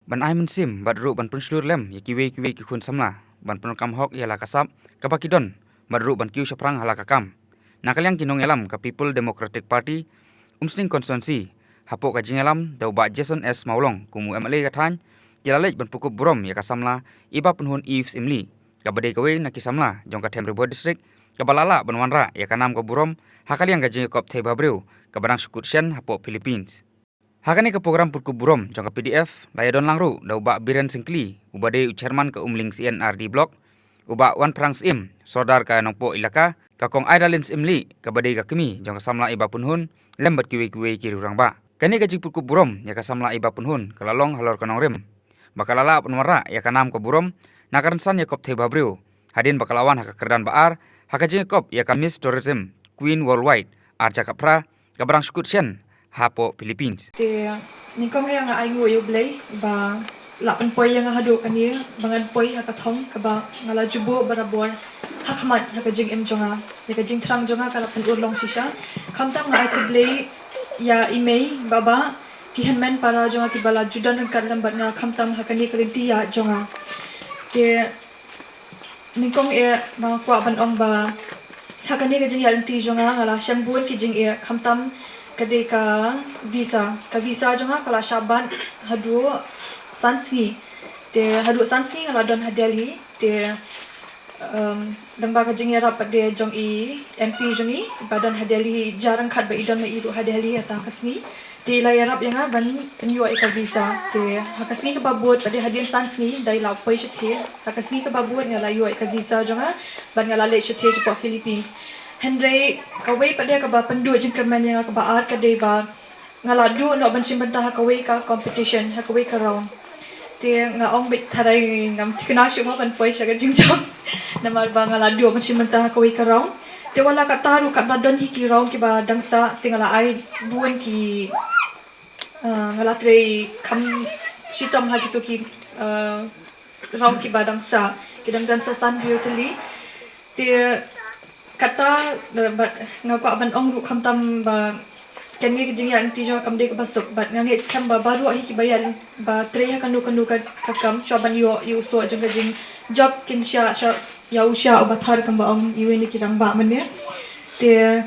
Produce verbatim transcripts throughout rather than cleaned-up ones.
Ban ai mynsiem bad ruh ban pynshlur lem ïa kiwei kiwei ki khun samla ban pyndonkam hok ïa la ka sap kaba ki don bad ruh ban kiew shaphrang ha la ka kam. Na ka liang ki nongïalam ka People Democratic Party, Umsning Constituency, hapoh ka jingïalam da u Bah Jason S Mawlong kum u M L A ka thaiñ, ki la leit ban pynkup burom ïa ka samla Ibapynhun Eve Syiemlieh, kaba dei kawei na ki samla jong ka Them Ri Bhoi District kaba la lah ban wanrah ïa ka nam ka burom ha ka liang ka jingïakop thei bhabriew kaba dang shu kut shen hapoh Philippines. Ha kane ka program pynkup burom jong ka P D F la ïadon lang ruh da u Bah Biren Syngkli, uba dei u chairman ka Umling C N R D Block, u Bah Wanphrang Syiem, sordar ka Nongpoh Elaka, ka Kong Idalin Syiemlieh, kaba dei ka kmie jong ka samla Ibapynhun, lem bad kiwei kiwei ki riew rangbah. Kane ka jingpynkup burom ïa ka samla Ibapynhun ka la long halor ka nongrim ba ka la lah ban wanrah ïa ka nam ka burom na ka rynsan ïakop thei bhabriew, hadien ba ka la wan ha ka kyrdan ba ar ha ka jingïakop ïa ka Miss Tourism Queen Worldwide ar hajar khatphra, kaba dang shu kut shen hapoh Philippines. Te nyngkong ïa nga ai nguh ïa U Blei ba la pynpoi ïa nga haduh kane ba ngan poi ha ka thong kaba nga la ju buh barabor ha khmat ha ka jingim jong nga. Ïa ka jingthrang jong nga ka la pynurlong shisha. Khamtam nga ai khublei ïa i mei, baba, ki hynmen para jong nga kiba la ju don ryngkat lem bad nga khamtam ha kane ka lynti ïaid jong nga. Te nyngkong eh ba nga kwah ban ong ba ha kane ka jingïaid lynti jong nga, nga la shem bun ki jingeh, khamtam ka dei ka visa. Ka visa jong nga ka la shah bat haduh san sngi. Te haduh san sngi nga la don ha Delhi. Te um, dang ba ka jingïarap pat de jong i M P jong i ba don ha Delhi, jar ryngkat ba i don ma i ruh ha Delhi ha ta ka sngi. Te i la ïarap ïa nga ban pynïoh ïa ka visa. Te ha ka sngi kaba bud pat de, hadien san sngi da i la poi shatei, ha ka sngi kaba bud nga la ïoh ïa ka visa jong nga bad nga la leit shatei shapoh Philippines. Hynrei kawei pat de kaba pynduh jingkyrmen ïa nga kaba ar ka dei ba nga la duh noh ban shim bynta ha kawei ka competition, ha kawei ka round. Te nga ong beit tharai ngam thikna shuh mo ban poi sha ka jingjop. Namar ba nga la duh ban shim bynta ha kawei ka round. Te wat la katta ruh katba don hi ki round kiba dang sah, te nga la ai bun ki, ah, nga la trei kham shitom ha kito ki, ah, round kiba dang sah, ki dang don sa san briew tylli. Te kata, eh, bad nga kwah ban ong ruh khamtam ba kane ka jingïaid lynti jong nga kam dei kaba suk, bad nga ngeit skhem ba baroh hi kiba ïaid, ba trei ha kano kano ka, ka kam, shuwa ban ïoh ïa u soh jong ka jingjop kin shah, shah ïa u shah uba thar, kumba ong iwei na ki rangbah mynne. Te,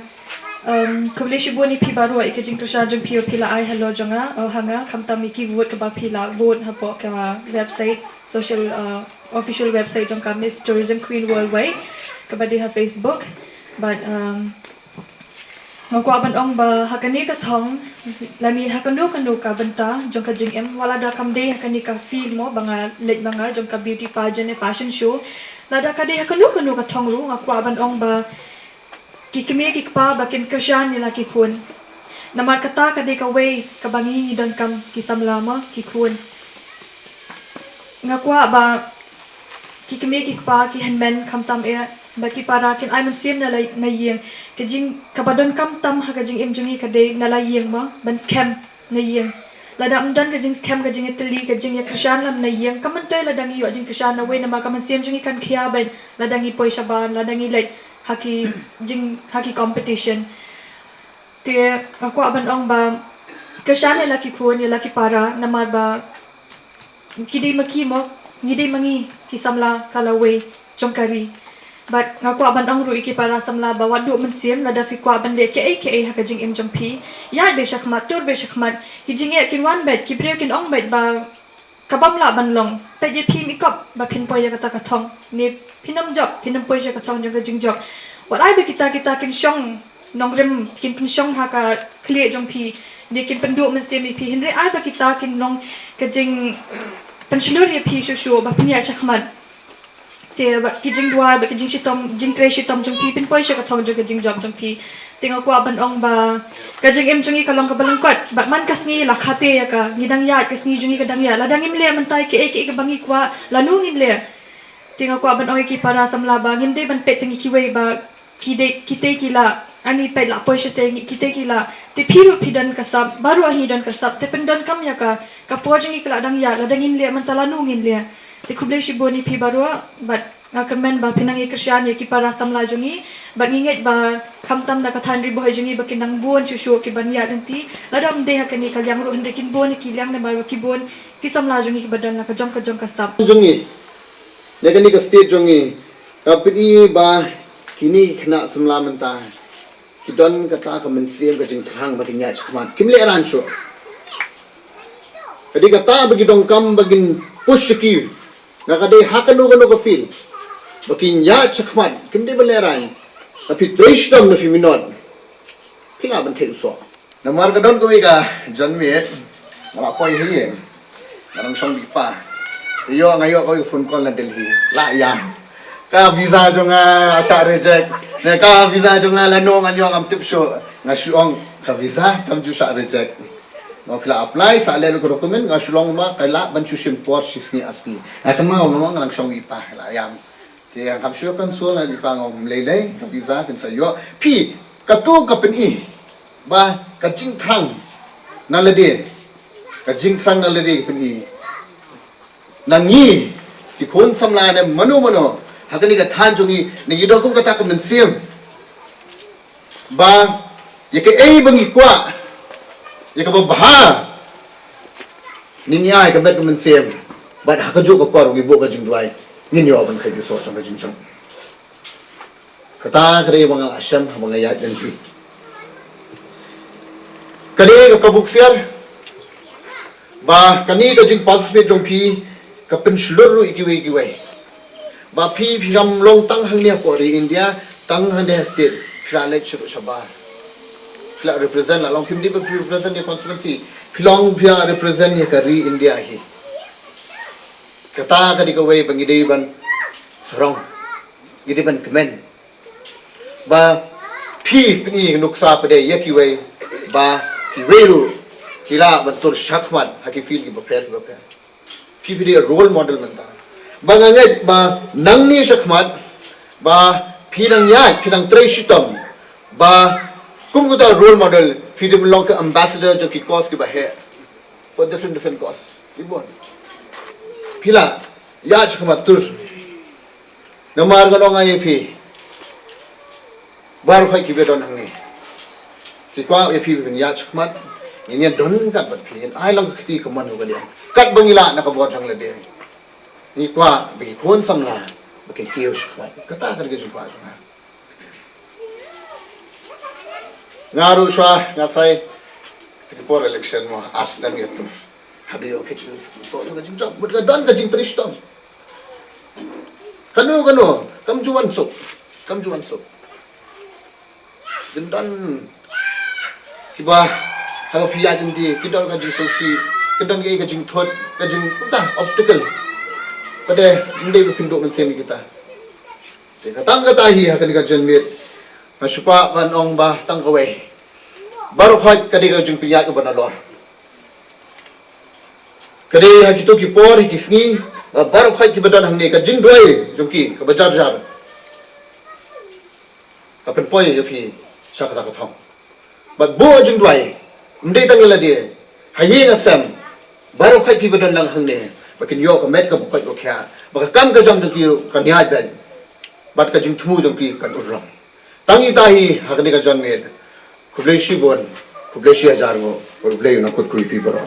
um, khublei shibun ïa phi baroh ïa ka jingkyrshan jong phi ba phi la ai halor jong nga, oh, ha nga, khamtam ïa ki vote kaba phi la vote hapoh ka website, social, uh, official website jong ka Miss Tourism Queen Worldwide kaba dei ha Facebook. Bad, um, nga kwah ban ong ba ha kane ka thong lane ha kano kano ka bynta jong ka jingim, wat la da kam dei ha kane ka field mo ba nga leit ma nga jong ka beauty pageant ne fashion show, lada ka dei ha kano kano ka thong ruh, nga kwah ban ong ba ki kmie ki kpa ba kin kyrshan ïa la ki khun. Namar kata ka dei kawei kaba ngi ngi donkam ki samla mo, ki khun. Nga kwah ba ki kmie ki kpa, ki hynmen khamtam eh bad ki para kin ai mynsiem na la, na ïing. Ka jing, kaba donkam tam ha ka jingim jong ngi ka dei na la ïing mo, ban skhem na ïing. Lada ym don ka jingskhem, ka jingïatylli, ka jingïakyrshan lam na ïing, kam myntoi lada ngi ïoh jingkyrshan na wei, namar ka mynsiem jong ngi kan khia beit lada ngi poi shabar, lada ngi leit ha ki jing, ha ki competition. Te nga kwah ban ong ba kyrshan ïa la ki khun, ïa la ki para, namar ba ki dei ma ki mo, ngi dei ma ngi ki samla ka lawei jong ka ri. Bad nga kwah ban ong ruh ïa ki para samla ba wat duh mynsiem, lada phi kwah ban leh kaei kaei ha ka jingim jong phi, ïaid beit shakhmat, tur beit shakhmat. Ki jingeh kin wan beit, ki briew kin ong beit ba ka bym lah ban long. Peit ïa phi, ym i kop ba phin poi ïa kata ka thong, ne phin ym jop, phin ym poi sha ka thong jong ka jingjop. Wat ai ba kita, kita kin shong nongrim, kin pynshong ha ka khlieh jong phi, ne kin pynduh mynsiem ïa phi, hynrei ai ba kita kin long ka jingpynshlur ïa phi shuh shuh ba phin ïaid shakhmat. Te ba ki jingduwai, ba ki jingshitom, jingtrei shitom jong phi, phin poi sha ka thong jong ka jingjop jong phi. Te nga kwah ban ong ba ka jingim jong ngi ka long kaba lyngkot, bad man ka sngi la khate ïa ka, ngi dang ïaid, ka sngi jong ngi ka dang ïaid. Lada ngim leh mynta ïa kaei kaei kaba ngi kwah, lano ngin leh? Te nga kwah ban ong ïa ki para samla ba ngim dei ban peit tang ïa kiwei ba ki dei, kitei ki lah, ani peit la poi shatei, ngi, kitei ki lah. Te phi ruh phi don ka sap, baroh ngi don ka sap. Te pyndonkam ïa ka, ka por jong ngi ka la dang ïaid, lada ngim leh mynta lano ngin leh? Te khublei shibun ïa phi baroh, bad Nga kyrmen ba phin nang ïa kyrshan ïa ki para samla jong ngi, bad ngi ngeit ba khamtam na ka thaiñ Ri Bhoi jong ngi ba kin nang bun shuh shuh ki ban ïaid lynti. Lada ym dei ha kane ka liang ruh, hynrei kin bun ïa ki liang namar ba ki bun ki samla jong ngi ki ba don na ka jong ka jong ka sap. Jong ngi, na kane ka state jong ngi, nga pyni ba kine ki khynnah samla mynta ki don kata ka mynsiem ka jingthrang ba kin ïaid shakhmat. Kim lehraiñ shuh. Ka dei kata ba ki donkam ba kin push ki. Nga ka dei ha kano kano ka field ba kin ïaid shakhmat. Kim dei ban lehraiñ. Na phi trei shitom na phi minot, phi lah ban kheit u soh. Namar ka don kawei ka janmiet, nga la poi hi ïeng, nga dang shong bad i pa. Te ïoh, nga ïoh kawei phone call na Delhi, la ïam. Ka visa jong nga la shah reject. Ne ka visa jong nga lano ngan ïoh ngam tip shuh. Nga shu ong ka visa kam ju shah reject. Nga phi la apply, phi la leh ka document, nga shu long ma ka lah ban shu shim por shi sngi ar sngi. Nga kynmaw nga dang shong bad i pa, la ïam. Te nga kham shu console ïa i pa, nga ong ym lei lei, ka visa phin sa ïoh. Phi, kato ka pyni ba ka jingthrang na lade, ka jingthrang na lade ka pyni. Na ngi ki khun samla ne mano mano ha kane ka thaiñ jong ngi, ngi don kum kata ka mynsiem ba ïa kaei ba ngi kwah, ïa kaba bha, ngin ïai ka met ka mynsiem. Bad ha kajuh ka por ngi buh ka jingduwai, ngin ïoh ban kheit u soh sha ka jingjop. Kata ka dei ba nga la shem haba nga ïaid lynti. Ka dei ka kabu ksiar ba kane ka jingparticipate jong phi ka pynshlur ruh ïa kiwei kiwei. Ba phi, phi kam long tang hangne hapoh ri India, tang hangne ha state, phi la leit shaduh shabar. Phi la represent, la long phim dei ba phi represent ïa constituency, phi long phi la represent ïa ka ri India hi. Kata ka dei kawei ba ngi dei ban sarong, ngi dei ban kmen. Ba phi pyni nuksa pat ïa kiwei, ba kiwei ruh ki lah ban tur shakhmat ha ki field kiba pher kiba pher. Phi, phi dei role model mynta. Ba nga ngeit ba nangne shakhmat ba phi dang ïaid, phi dang trei shitom, ba kum kata role model phi dei ban long ka ambassador jong ki cause kiba heh, for different different cause. Ki bun. Phi lah ïaid shakhmat tur. Namar ngan ong ïa phi, baroh khoit kiba don hangne, ki kwah ïa phi ban ïaid shakhmat. Ngin ïa don kat bad phi, ngin ai lang ka kti kamon u ka liang, kat ba ngi lah na ka bor jong lade. Ngi kwah ba ki khun samla ba kin kiew shakhmat. Kata ka dei ka jingkwah jong nga. Nga ruh shuwa nga try, kata ka por election mo, ar snem ïa tur. Haduh ïoh kheit u soh sha ka jingjop, mut ka don ka jingtrei shitom. Kano kano kam ju wan suk, kam ju wan suk. Kin don kiba, haba phi ïaid lynti, ki don ka jingsngewsih, ki don ka, ka jingthut, ka jing, kumta, obstacle. Pat ym dei ba phin duh mynsiem ïa kita. Te ka tang kata hi ha kane ka janmiet nga shu kwah ban ong ba tang kawei, baroh khoit ka dei ka jingpynïaid kaba nalor. Ka dei ha kito ki por, ha ki sngi, ba baroh khoit kiba don hangne, ka jingduwai jong ki kaba jar jar ka pynpoi ïa phi sha kata ka thong. Bad buh jingduwai, ym dei tang ïa lade, ha ïing ha sem, baroh khoit kiba don lang hangne, ba kin ïoh ka met kaba koit ba khiah, ba ka kam ka jam jong ki ruh kan ïaid beit, bad ka jingthmu jong ki kan urlong. Tang ita hi ha kane ka janmiet. Khublei shibun, khublei shi hajar nguh, khublei, u nongkut khublei phi baroh.